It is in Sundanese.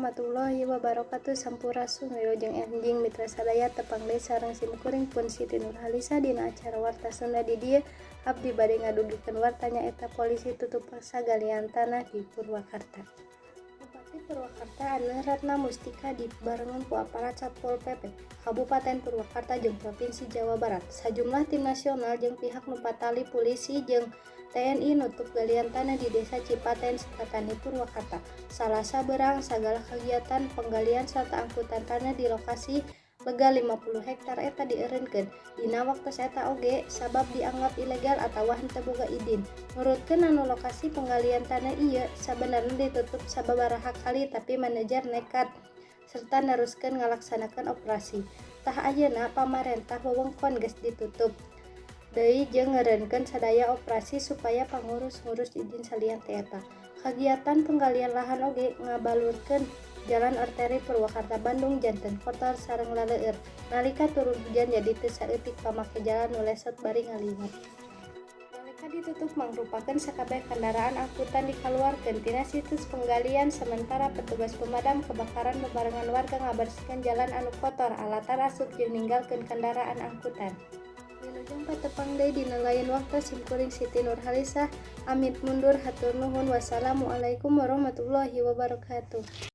Warahmatullahi wabarakatuh. Sampurasun, wilujeng enjing mitra sadaya. Tepang deui sareng simkuring pun Siti Nurhalisa dina acara Warta Sunda. Di dieu abdi bade ngadugikeun warta, nyaeta polisi tutup paksa galian tanah di Purwakarta. Bupati Purwakarta Anne Ratna Mustika dibarengan ku aparat Satpol PP Kabupaten Purwakarta jeung Provinsi Jawa Barat. Sajumlah tim nasional jeung pihak nu patali polisi jeung TNI nutup galian tanah di Desa Cipaten, Sukatani, Purwakarta, Salasa beurang. Sagala kagiatan penggalian sarta angkutan tanah di lokasi lega 50 hektar eta dieureunkeun dina waktos eta oge sabab dianggap ilegal atawa henteu boga idin. Nurutkeun anu lokasi penggalian tanah ieu sabenerna ditutup sababaraha kali, tapi manajer nekat serta neruskeun ngalaksanakeun operasi. Tah, ayeuna pamarentah wewengkon geus ditutup deui jeung ngeureunkeun sadaya operasi supaya pangurus ngurus izin salian ti eta. Kagiatan penggalian lahan oge ngabalurkeun jalan arteri Purwakarta Bandung janten kotor sareng laleueur. Nalika turun hujan jadi teu saeutik pamake jalan nu lesot bari ngaliwat. Nalika ditutup mangrupakeun sakabeh kendaraan angkutan dikaluarkeun tina situs penggalian, sementara petugas pemadam kebakaran bebarengan warga ngabersihkeun jalan anu kotor, alatan asup jeung ninggalkeun kendaraan angkutan. Wilujeng patepang deui dina lain waktu. Simkuring Siti Nurhalisah amit mundur, hatur nuhun, wassalamualaikum warahmatullahi wabarakatuh.